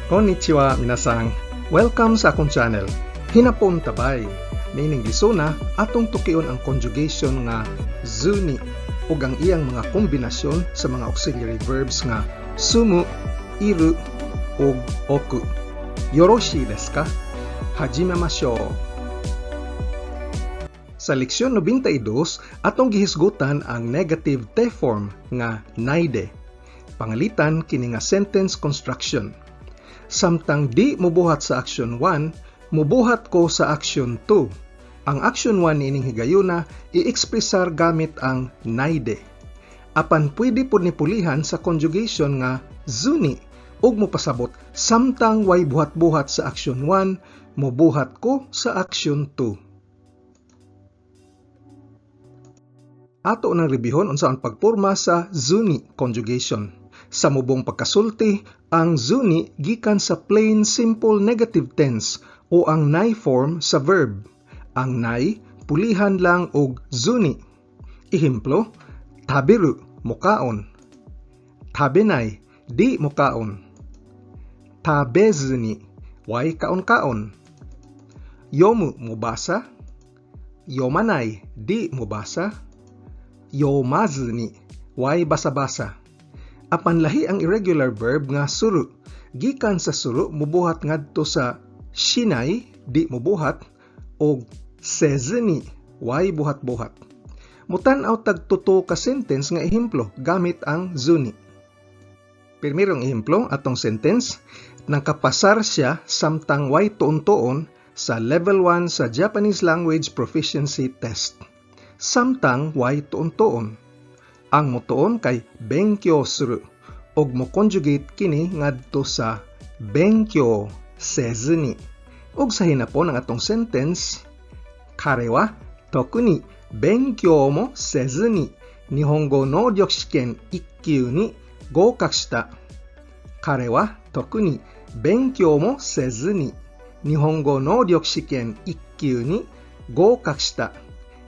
Konnichiwa, minasan. Welcome sa akong channel. Hinapon ta bay. Niining lisona, atong tukion ang conjugation nga ずに ug ang iyang mga kombinasyon sa mga auxiliary verbs nga 住む, いる, ug 置く. よろしいですか? 始めましょう. Sa leksyon 92, atong gihisgutan ang negative te form nga ないで. Pangalitan kini nga sentence construction. Samtang di mubuhat sa action 1, mubuhat ko sa action 2. Ang action 1 niining higayuna i-ekspresar gamit ang ないで. Apan pwede pud ni pulihan sa conjugation nga ずに ug mopasabot samtang way buhat-buhat sa action 1, mubuhat ko sa action 2. Ato nang rebihon unsa ang pagporma sa ずに conjugation. Sa mubong pagkasulti, ang ずに gikan sa plain simple negative tense o ang ない form sa verb. Ang ない pulihan lang og ずに. Ehemplo, 食べる mukaon. 食べない di mukaon. 食べずに way kaon-kaon. 読む mobasa. 読まない di mobasa. 読まずに way basa-basa. Apan lahi ang irregular verb nga する. Gikan sa する mubuhat ngadto sa しない di mubuhat og せずに way buhat-buhat. Mutan-aw tag tuto ka sentence nga ehemplo gamit ang ずに. Primerong ehemplo atong sentence, nakapasar siya samtang way tuon-tuon sa level 1 sa Japanese Language Proficiency Test. Samtang way tuon-tuon. Ang mutuon kay 勉強する ug mo conjugate kini ngadto sa 勉強せずに. Ug sa hinapon ang atong sentence, 彼は特に勉強もせずに日本語能力試験1級に合格した。彼は特に勉強もせずに日本語能力試験1級に合格した。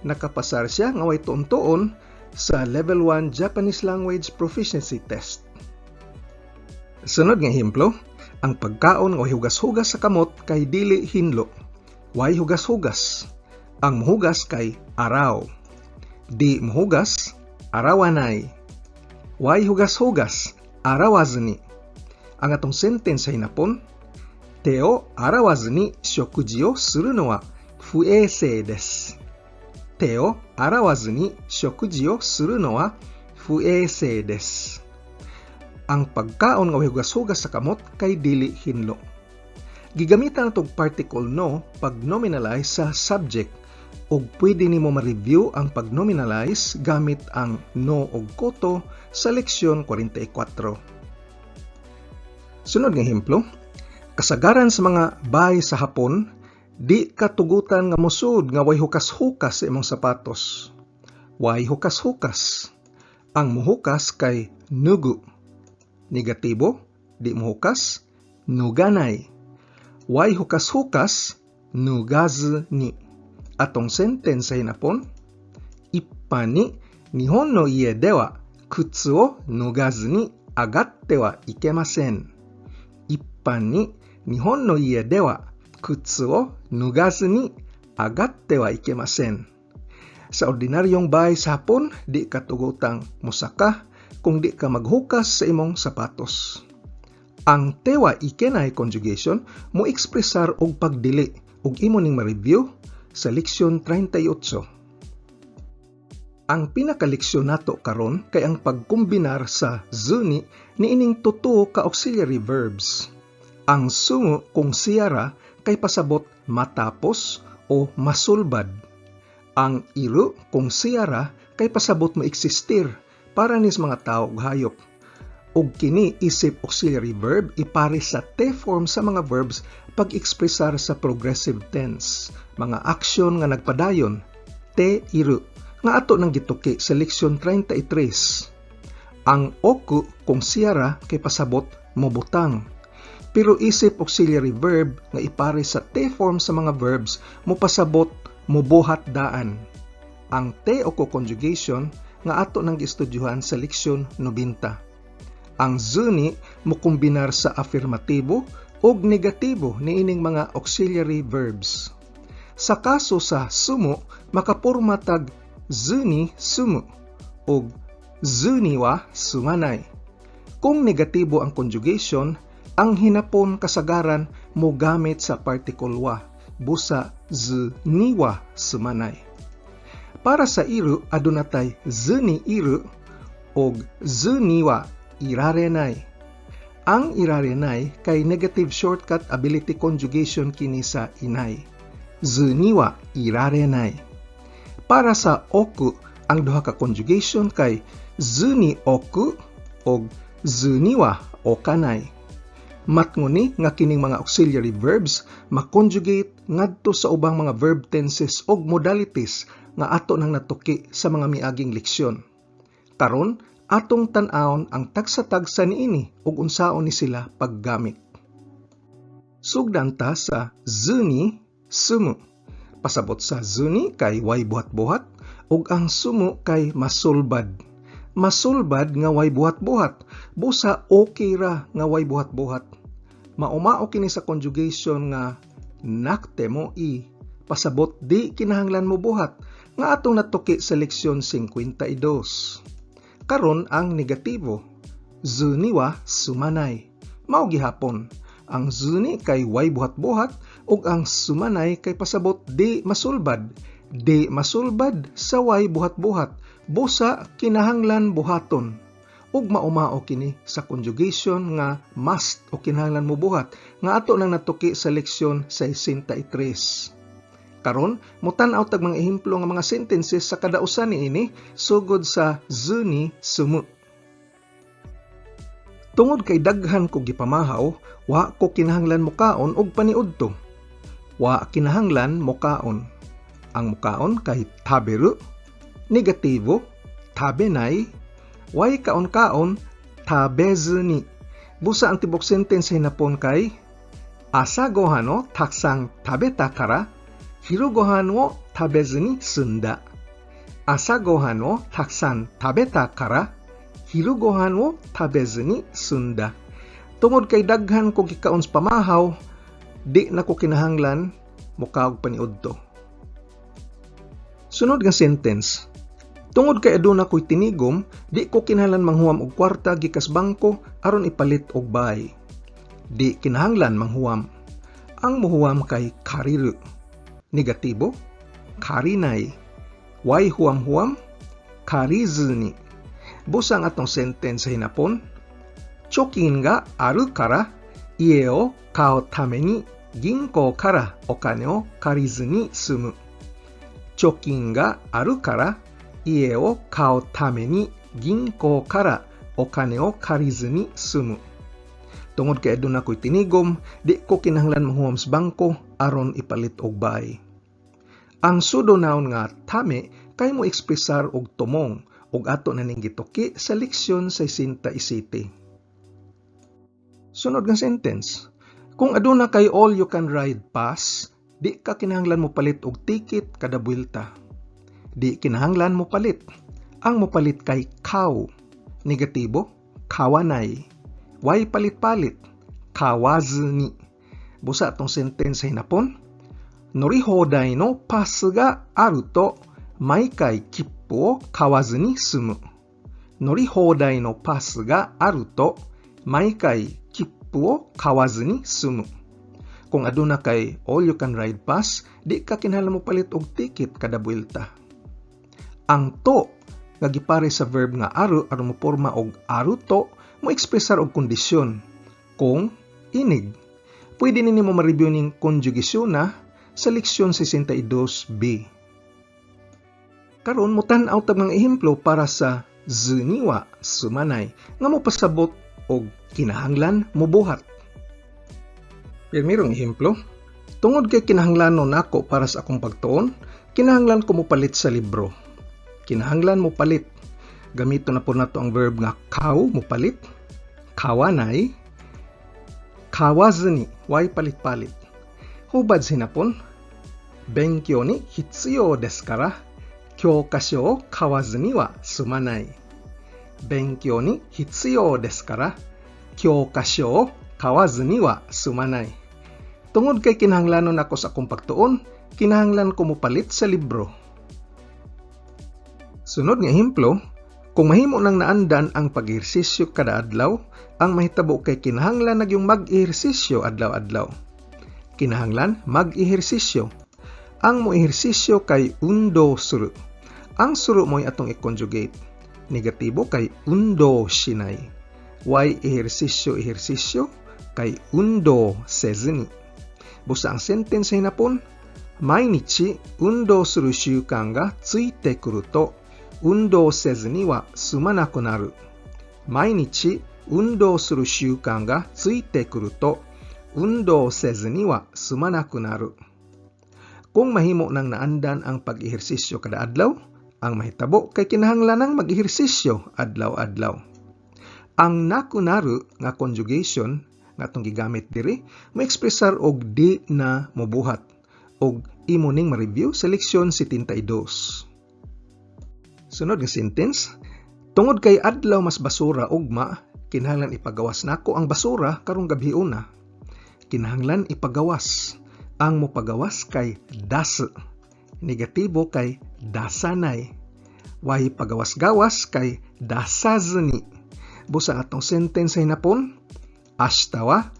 Nakapasar siya nga way tuon-tuon sa Level 1 Japanese Language Proficiency Test. Sunod nga ehemplo, ang pagkaon nga way hugas-hugas sa kamot kay dili hinlo. Way hugas-hugas. Ang muhugas kay 洗う. Di muhugas, 洗わない. Way hugas-hugas, 洗わずに. Ang atong sentence sa hinapon, 手を洗わずに食事をするのは不衛生です。手を洗わずに食事をするのは不衛生です。Ang pagkaon nga way hugas-hugas sa kamot kay dili hinlo. Gigamitan natong particle の pag nominalize sa subject ug pwede nimo ma-review ang pag-nominalize gamit ang の ug こと sa leksyon 44. Sunod nga ehemplo, kasagaran sa mga bay sa Hapon, di katugutan nga mosud nga way hukas-hukas sa imong sapatos. Way hukas-hukas. Ang muhukas kay 脱ぐ. Negatibo, di muhukas, 脱がない. Way hukas-hukas, 脱がずに. Atong sentence sa hinapon, 一般に日本の家では靴を脱がずに上がってはいけません。一般に日本の家では靴を脱がずに上がってはいけません。Sa ordinaryong bahay sa Hapon, di katugutang musaka kung di ka maghukas sa imong sapatos. Ang てはいけない conjugation mo ekspresar og pagdili ug imo ning ma-review sa leksyon 38. Ang pinakaleksyon nato karon kay ang pagkombinar sa ずに niining tuto ka auxiliary verbs. Ang 済む kung siya ra kay pasabot matapos o masulbad. Ang いる kung siya ra kay pasabot mo eksistir para nis mga tao ug hayop. Ug kini isip auxiliary verb ipare sa te form sa mga verbs pag-ekspresar sa progressive tense, mga aksyon nga nagpadayon, ている, nga ato nang gituki sa leksyon 33. Ang 置く kung siya ra kay pasabot mobutang. Pero isip auxiliary verb nga ipare sa te form sa mga verbs mopasabot mobuhat daan. Ang ておく conjugation nga ato nang gistudyuhan sa leksyon 90. Ang ずに mokombinar sa afirmatibo ug negatibo niining mga auxiliary verbs. Sa kaso sa sumu, makapurma tag ずに済む ug ずには済まない. Kung negatibo ang conjugation, ang hinapon kasagaran mogamit sa particle は, busa ずには済まない. Para sa いる, aduna tay ずにいる ug ずにはいられない. Ang いられない kay negative shortcut ability conjugation kini sa いない. ずにはいられない. Para sa おく, ang duha ka conjugation kay ずにおく ug ずにはおかない. Matngon ni nga kining mga auxiliary verbs ma-conjugate ngadto sa ubang mga verb tenses ug modalities nga ato nang natuki sa mga miaging leksyon. Karon, atong tan-awon ang tagsa-tagsa niini ug unsaon ni sila paggamit. Sugdan ta sa ずに済む. Pasabot sa ずに kay way buhat-buhat ug ang 済む kay masulbad. Masulbad nga way buhat-buhat, busa okay ra nga way buhat-buhat. Maumao kini sa conjugation nga なくてもいい. Pasabot di kinahanglan mo buhat nga atong natuki sa leksyon 52. Karon ang negatibo. ずには済まない. Mao gihapon. Ang ずに kay way buhat-buhat ug ang 済まない kay pasabot di masulbad. Di masulbad sa way buhat-buhat. Busa kinahanglan buhaton. Ug maumao kini sa conjugation nga must o kinahanglan mo buhat nga ato nang natuki sa leksyon 63. Karon, mutan-aw tag mga ehemplo nga mga sentences sa kada usa niini sugod sa ずに済む. Tungod kay daghan ko gipamahaw, wa ko kinahanglan mokaon og paniudto. Wa kinahanglan mokaon. Ang mukaon kay 食べる, negatibo, 食べない, way kaon-kaon, 食べずに. Busa ang tibok sentence sa hinapon kay 朝ごはんをたくさん食べたから昼ごはんを食べずに済んだ。朝ごはんをたくさん食べたから昼ごはんを食べずに済んだ. Tungod kay daghan ko gikaon sa pamahaw, di na ko kinahanglan mokaog paniudto. Sunod nga sentence. Tungod kay aduna ko'y tinigom, di ko kinahanglan manghuam og kwarta gikas bangko aron ipalit og bahay. Di kinahanglan manghuam. Ang muhuam kay 借りる. Negatibo, 借りない. Way huam-huam, 借りずに. Busa ang atong sentence sa hinapon, 貯金があるから家を買うために銀行からお金を借りずに済む。貯金があるから家を買うために銀行からお金を借りずに済む. Tungod kay aduna ko'y tinigom, di ko kinahanglan manghuam sa bangko aron ipalit og bahay. Ang pseudo noun nga ため kay mo ekspresar og tumong ug ato na ning gituki sa leksyon 67. Sunod nga sentence. Kung aduna kay all you can ride pass, di ka kinahanglan mo palit og ticket kada buwelta. Di kinahanglan mo palit. Ang mopalit kay 買う. Negatibo, 買わない. Way palit-palit, 買わずに. Busa atong sentence sa hinapon, 乗り放題のパスがあると毎回切符を買わずに済む。乗り放題のパスがあると毎回切符を買わずに済む. Kung aduna kay all you can ride pass, di ka kinahanglan mo palit og ticket kada buwelta. Ang と nga gipare sa verb nga ある aron moporma og あると mo ekspresar og kondisyon kung inig. Pwede ni nimo ma-review ning conjugation na sa leksyon 62b. Karon mutan-aw tag mga ehemplo para sa ずには済まない nga mopasabot og kinahanglan mobuhat. Primerong ehemplo, tungod kay kinahanglanon nako para sa akong pagtuon, kinahanglan ko mopalit sa libro. Kinahanglan mo palit. Gamito na po nato ang verb nga 買う mopalit, 買わない, 買わずに, way palit-palit. Hubad sa hinapon, 勉強に必要ですから、教科書を買わずには済まない。勉強に必要ですから、教科書を買わずには済まない. Tungod kay kinahanglanon ako sa akong pagtuon, kinahanglan ko mopalit sa libro. Sunod nga ehemplo, kung mahimo nang naandan ang pag-ehersisyo kada adlaw, ang mahitabo kay kinahanglan na gyung mag-ehersisyo adlaw-adlaw. Kinahanglan mag-ehersisyo. Ang mo-ehersisyo kay 運動する. Ang する mo'y atong i-conjugate. Negatibo kay 運動しない. Way ehersisyo ehersisyo kay 運動せずに. Busa ang sentence sa hinapon, 毎日運動する習慣がついてくると運動せずには済まなくなる。毎日運動する習慣がついてくると運動せずには済まなくなる. Kung mahimo nang naandan ang pag-ehersisyo kada adlaw, ang mahitabo kay kinahanglan nang mag-ehersisyo adlaw-adlaw. Ang なくなる nga conjugation nga atong gigamit diri moekspresar og di na mobuhat og imo ning ma-review sa leksyon 72. Sunod nga sentence, tungod kay adlaw mas basura ugma, kinahanglan ipagawas nako ang basura karong gabhiona. Kinahanglan ipagawas. Ang mopagawas kay 出す. Negatibo kay 出さない. Way pagawas-gawas kay 出さずに. Busa atong sentence sa hinapon, 明日は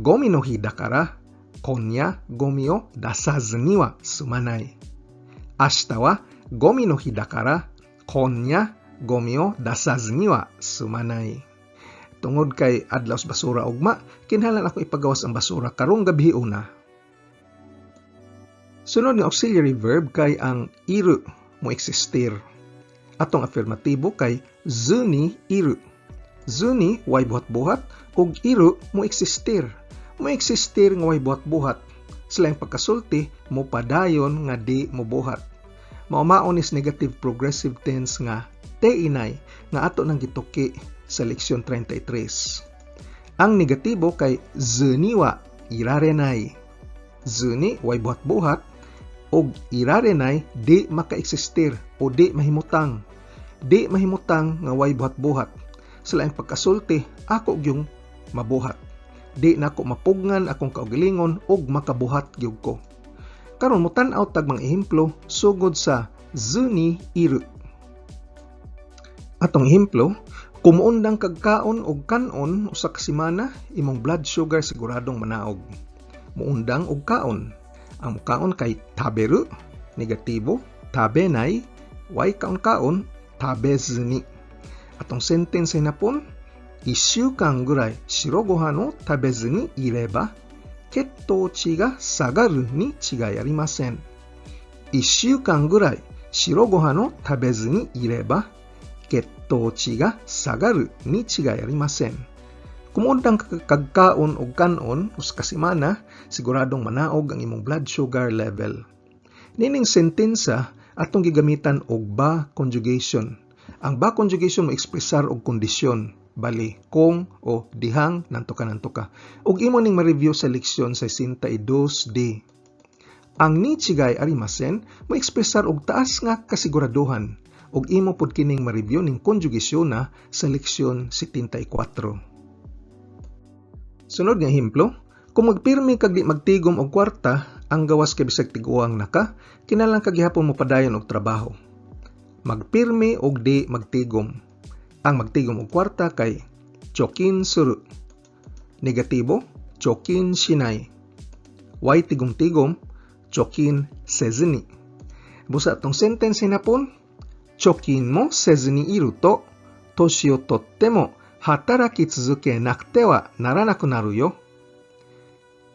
ゴミの日だから今夜ゴミを出さずには済まない。明日はゴミの日だから今夜ゴミを出さずには済まない. Tungod kay adlaw sa basura ugma, kinahanglan ako ipagawas ang basura karong gabhiona. Sunod nga auxiliary verb kay ang いる, mo existir. Atong afirmatibo kay ずにいる. ずに way buhat-buhat ug いる mo existir. Mo existir nga way buhat-buhat. Sa laing pagkasulti, mo padayon nga di mo buhat. Mao nis negative progressive tense nga ていない nga ato nang gituki sa leksyon 33. Ang negatibo kay ずにはいられない. ずに way buhat-buhat og いられない di maka-existir o di mahimutang. Di mahimutang nga way buhat-buhat. Sa laing pagkasulti, ako gyung mabuhat. Di nako mapugngan akong kaugalingon og makabuhat gyud ko. Karon motan-aw tag mga ehemplo sugod sa ずにいる. Atong ehemplo, kung muundang kag kaon og kan-on usa ka semana, imong blood sugar siguradong manaog. Muundang og kaon. Ang mukaon kay 食べる, negatibo, 食べない, way kaon-kaon, 食べずに. Atong sentence sa hinapon, 1週間ぐらい白ご飯を食べずにいれば、血糖値が下がるに違いありません。1週間ぐらい白ご飯を食べずにいれば、血糖値が下がるに違いありません。Kung muundang kag kaon og kan-on usa ka semana, siguradong manaog ang imong blood sugar level. Nining sentensa atong gigamitan og ば conjugation. Ang ば conjugation mo ekspresar og kondisyon, bali kung o dihang nanto ka nanto ka. Ug imo ning ma-review sa leksyon 62D. Ang に違いありません mo ekspresar og taas nga kasiguraduhan ug imo pud kining ma-review ning conjugation na sa leksyon 74. Sunod nga ehemplo, kung magpirmi kag di magtigom og kwarta, ang gawas kay bisag tiguang na ka, kinahanglan ka gihapon mo padayon og trabaho. Magpirmi og di magtigom. Ang magtigom og kwarta kay 貯金する. Negatibo, 貯金しない. Way tigom-tigom, 貯金せずに. Busa atong sentence hinapon, 貯金もせずにいると、年をとっても働き続けなくてはならなくなるよ。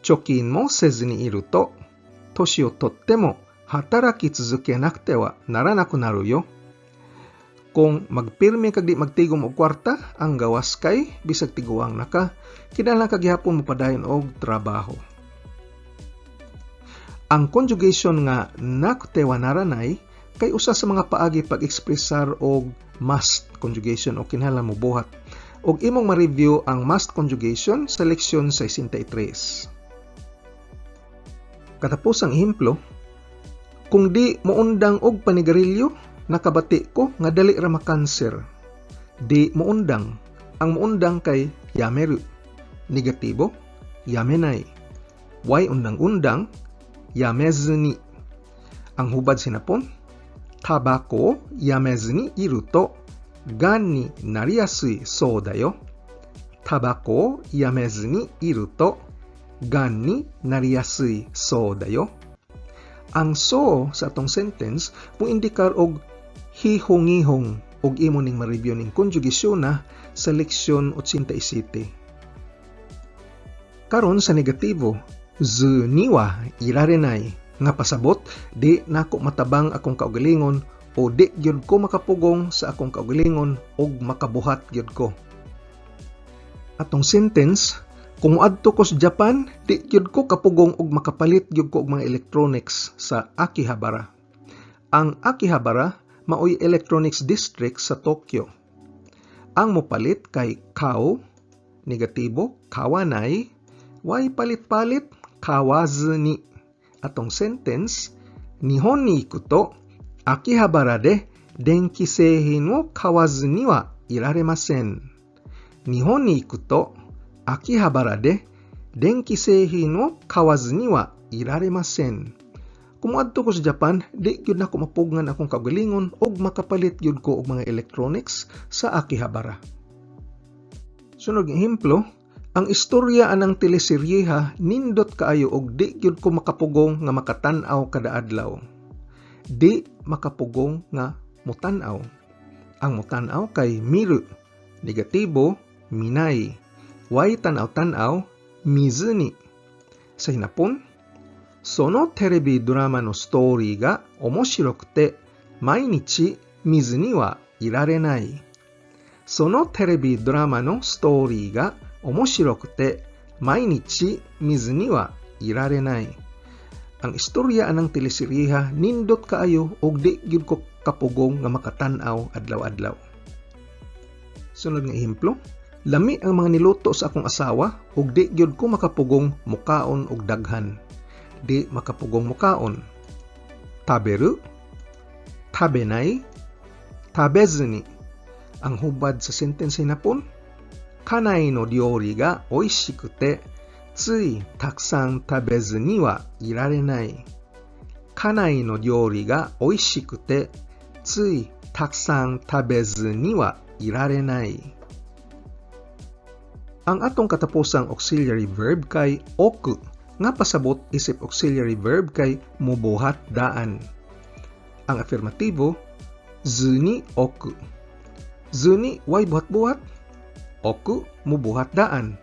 貯金もせずにいると、年をとっても働き続けなくてはならなくなるよ。Kung magpirmi kag di magtigom og kwarta, ang gawas kay bisag tiguang na ka, kinahanglan ka gihapon mopadayon og trabaho. Ang conjugation nga なくてはならない kay usa sa mga paagi pag-ekspresar og must conjugation o kinahanglan mo buhat. Og imong ma-review ang must conjugation sa leksyon 63. Katapusang ehemplo, kung di moundang og panigarilyo, nakabati ko nga dali ra makanser. Di moundang. Ang moundang kay やめる. Negatibo, yamenai. Way undang-undang, yamezu ni. Ang hubad sa hinapon, タバコをやめずにいると、がんになりやすいそうだよ。タバコをやめずにいると、がんになりやすいそうだよ。Ang そう sa atong sentence moindikar og hihong-hihong og imo ning ma-review ning conjugation na sa leksyon 87. Karon sa negatibo, ずにはいられない nga pasabot di nako matabang akong kaugalingon o di gyud ko makapugong sa akong kaugalingon og makabuhat gyud ko. Atong sentence, kung moadto ko sa Japan, di gyud ko kapugong og makapalit gyud ko og mga electronics sa Akihabara. Ang Akihabara maoy electronics district sa Tokyo. Ang mopalit kay 買う, negatibo, 買わない, way palit-palit, 買わずに. Atong sentence, 日本に行くと秋葉原で電気製品を買わずにはいられません。日本に行くと秋葉原で電気製品を買わずにはいられません。Kung moadto ko sa Japan, di gyud nako mapugngan akong kaugalingon og makapalit gyud ko og mga electronics sa Akihabara. Sunod nga ehemplo, ang istorya anang teleseryeha nindot kaayo og di gyud ko makapugong nga makatan-aw kada adlaw. Di makapugong nga mutan-aw. Ang mutan-aw kay 見る, negatibo, 見ない. Way tan-aw-tan-aw, 見ずに. Sa hinapon, そのテレビドラマのストーリーが面白くて毎日見ずにはいられない。そのテレビドラマのストーリーが面白くて毎日見ずにはいられない。Ang istorya anang teleseryeha nindot kaayo og di gyud ko kapugong nga makatan-aw adlaw-adlaw. Sunod nga ehemplo, lami ang mga niluto sa akong asawa ug di gyud ko makapugong mukaon og daghan. Di makapugong mukaon. 食べる, 食べない, 食べずに. Ang hubad sa sentence hinapon, 家内の料理が美味しくて、ついたくさん食べずにはいられない。家内の料理が美味しくて、ついたくさん食べずにはいられない。Ang atong katapusang auxiliary verb kay 置く nga pasabot isip auxiliary verb kay mubuhat daan. Ang afirmatibo, ずに置く. ずに way buhat-buhat, 置く mubuhat daan.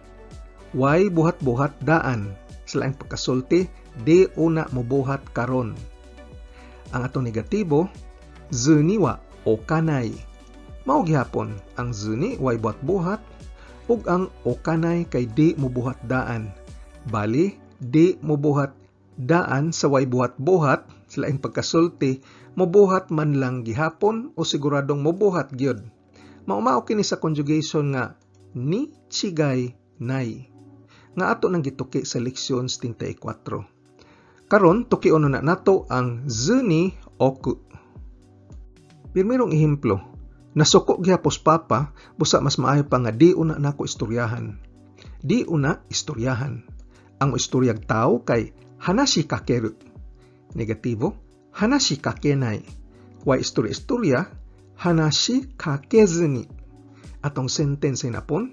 Way buhat-buhat daan. Sa laing pagkasulti, di una mubuhat karon. Ang atong negatibo, ずには置かない. Mao gihapon, ang ずに way buhat-buhat ug ang 置かない kay di mubuhat daan. Bali, di mubuhat daan sa way buhat-buhat, sa laing pagkasulti, mubuhat man lang gihapon o siguradong mubuhat gyud. Mao-mao kini sa conjugation nga に違いない nga ato nang gituki sa leksyon 74. Karon tukion na nato ang ずに置く. Pirmirong ehemplo, nasuko gihapon si Papa, busa mas maayo pa nga di una nako istoryahan. Di una istoryahan. Ang istoryag tao kay 話しかける. Negatibo, 話しかけない. Way istorya-istorya, 話しかけずに. Atong sentence hinapon,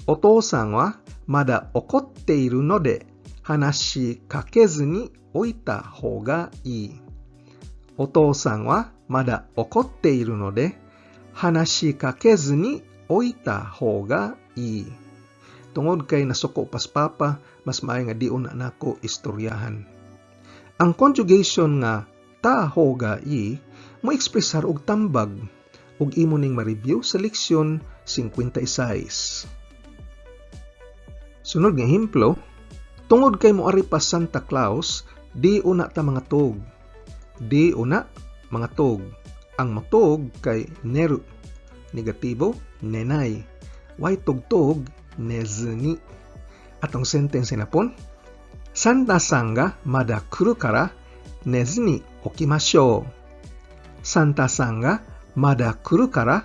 お父さんはまだ怒っているので話しかけずにおいた方がいい。お父さんはまだ怒っているので話しかけずにおいた方がいい。Tungod kay nasuko pas Papa, mas maayo nga di una nako istoryahan. Ang conjugation nga た方がいい mo ekspresar og tambag ug imo ning ma-review sa leksyon 56. Sunod nga ehemplo, tungod kay moari pa Santa Claus, di una ta mangatog. Di una mangatog. Ang motog kay 寝る. Negatibo, 寝ない. Way tugtog, 寝ずに. Atong sentence hinapon, サンタさんがまだ来るから寝ずに起きましょう。サンタさんがまだ来るから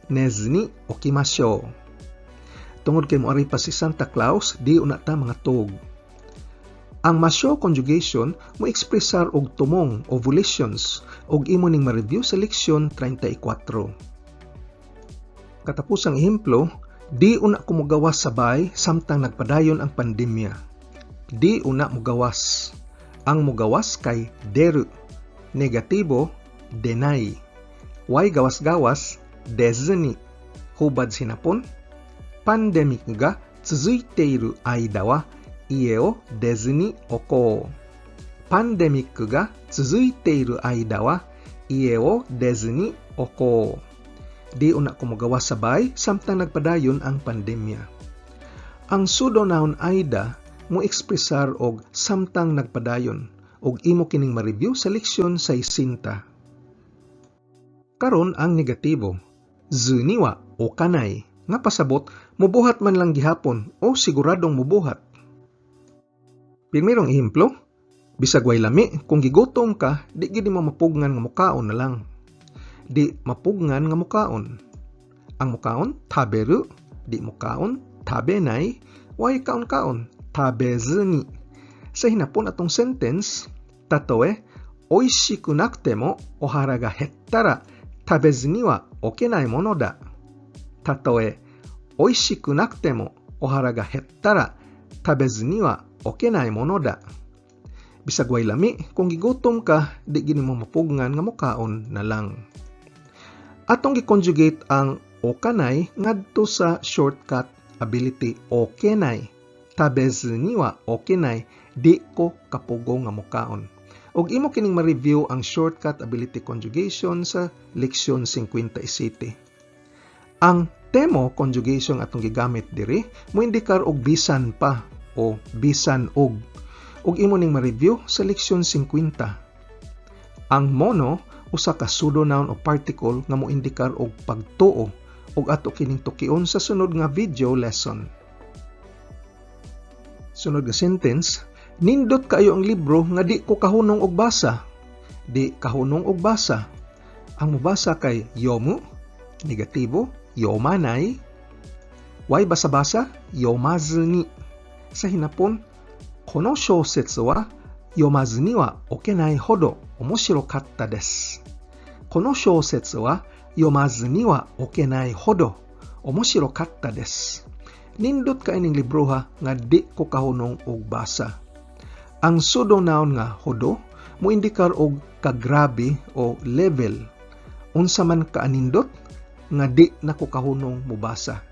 寝ずに起きましょう。Tungod kay moari pa si Santa Claus, di una ta mangatog. Ang masho conjugation mo ekspresar og tumong o volitions og imo ning ma-review sa leksyon 34. Katapusang ehemplo, di una ko mogawas sa balay samtang nagpadayon ang pandemya. Di una mogawas. Ang mogawas kay deru. Negatibo, denai. Way gawas-gawas, dezu ni. Hubad sa hinapon, パンデミックが続いている間は家を出ずにおこう。パンデミックが続いている間は家を出ずにおこう。Di una ko mogawas sa balay samtang nagpadayon ang pandemya. Ang pseudonoun aida mo ekspresar og samtang nagpadayon ug imo kining ma-review sa leksyon 60. Karon ang negatibo. ずには置かない nga pasabot mubuhat man lang gihapon o siguradong mubuhat. Primerong ehemplo, bisag way lami, kung gigutom ka, di gid mo mapugnan nga mukaon na lang. Di mapugnan nga mukaon. Ang mukaon, taberu, di mukaon, tabenai, way kaon-kaon, tabezu ni. Sa hinapon atong sentence, たとえ美味しくなくてもお腹が減ったら食べずにはおけないものだ。たとえ美味しくなくてもお腹が減ったら食べずにはおけないものだ。Bisag way lami, kung gigutom ka, di gid mo mapugnan nga mukaon na lang. Atong gi-conjugate ang okanai ngadto sa shortcut ability okenai. 食べずにはおけない, di ko kapugong nga mukaon. Og imo kining ma-review ang shortcut ability conjugation sa leksyon 57. Ang ても conjugation atong gigamit diri moindikar og bisan pa o bisan og ug imo ning ma-review sa leksyon 50. Ang もの usa ka pseudonoun o particle nga moindikar og pagtuo ug ato kining tukion sa sunod nga video lesson. Sunod nga sentence, nindot kaayo ang libro nga di ko kahunong og basa. Di kahunong og basa. Ang mobasa kay 読む, negatibo, 読まない, way basa-basa, 読まずに. Sa hinapon, この小説は読まずにはおけないほど面白かったです。この小説は読まずにはおけないほど面白かったです。Nindot kaayo ning libroha nga di ko kahunong og basa. Ang pseudonoun nga ほど moindikar og kagrabe o level. Unsa man kaanindot nga di na ko kahunong mobasa.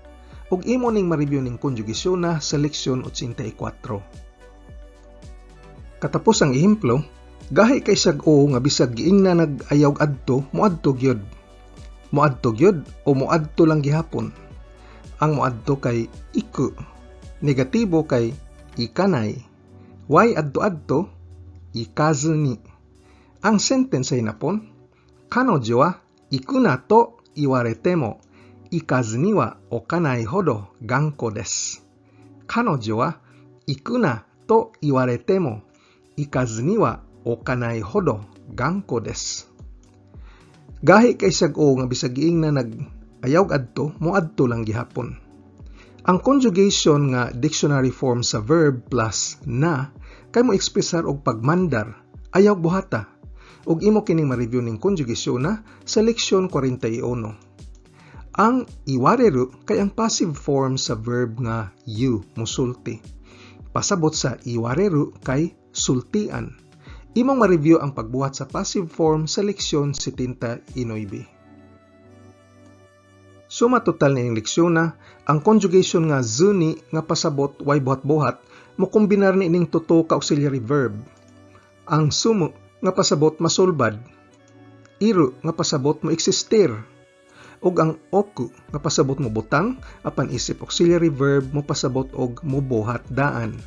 Ug imo ning ma-review ning konjugasyon na sa leksyon 84. Katapusang ehemplo, gahi kay siyag o nga bisag giingna nag ayaw adto, moadto gyud. Moadto gyud o moadto lang gihapon. Ang moadto kay 行く, negatibo kay 行かない. Way adto-adto, 行かずに. Ang sentence sa hinapon, 彼女は行くなと言われても行かずにはおかないほど頑固です。彼女は行くなと言われても行かずにはおかないほど頑固です。Gahi kay siyag o nga bisag giingna nag ayaw adto, moadto lang gihapon. Ang conjugation nga dictionary form sa verb plus na kay mo ekspresar og pagmandar, ayaw buhata. Ug imo kining ma-review ning conjugation na sa leksyon 41. Ang 言われる kay ang passive form sa verb nga 言う, musulti. Pasabot sa 言われる kay sultian. Imong ma-review ang pagbuhat sa passive form sa leksyon 79. Suma total niining leksyon na, ang conjugation nga ずに nga pasabot way buhat-buhat mo kombinar niining tuto ka auxiliary verb. Ang 住む nga pasabot masulbad. いる nga pasabot mo eksistir. Ug ang 置く nga pasabot mo butang apan isip auxiliary verb mo pasabot og mobuhat daan.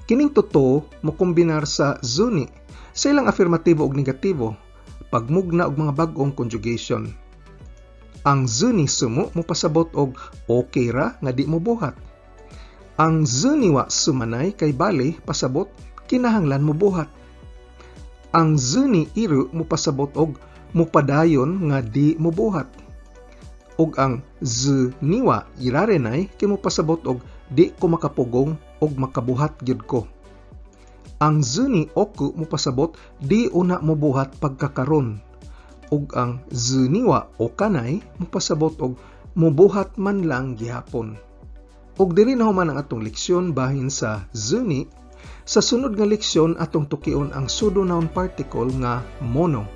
Kining tuto mo kombinar sa ずに sa ilang afirmatibo ug negatibo pagmugna og mga bag-ong conjugation. Ang ずに住む mo pasabot og okay ra nga di mo buhat. Ang ずには住まない kay bali pasabot kinahanglan mo buhat. Ang ずにいる mo pasabot og mupadayon nga di mo buhat. Ug ang ずにはいられない kay mopasabot og di ko makapugong og makabuhat gyud ko. Ang ずにおく mopasabot di una mobuhat pagkakaron. Ug ang ずにはおかない mopasabot og mobuhat man lang gihapon. Ug diri na human ang atong leksyon bahin sa ずに. Sa sunod nga leksyon, atong tukion ang pseudo noun particle nga もの.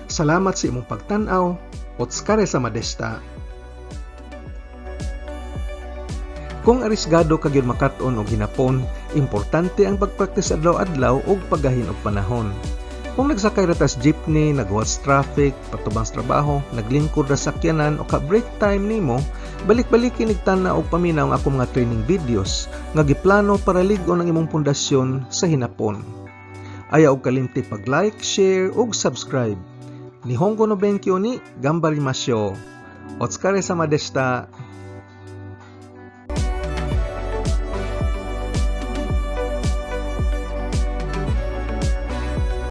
Salamat sa imong pagtan-aw. お疲れ様でした. Kung arisgado ka gyud makat-on og hinapon, importante ang pagpraktis adlaw-adlaw ug paggahin og panahon. Kung nagsakay ra tas jeepney, naghuwat sa traffic, patubang sa trabaho, naglingkod ra sa sakyanan o ka break time nimo, balik-baliki nig tan-aw og paminaw ang akong mga training videos nga giplano para lig-on ang imong pundasyon sa hinapon. Ayaw og kalimti pag-like, share ug subscribe. 日本語の勉強に頑張りましょう. お疲れ様でした.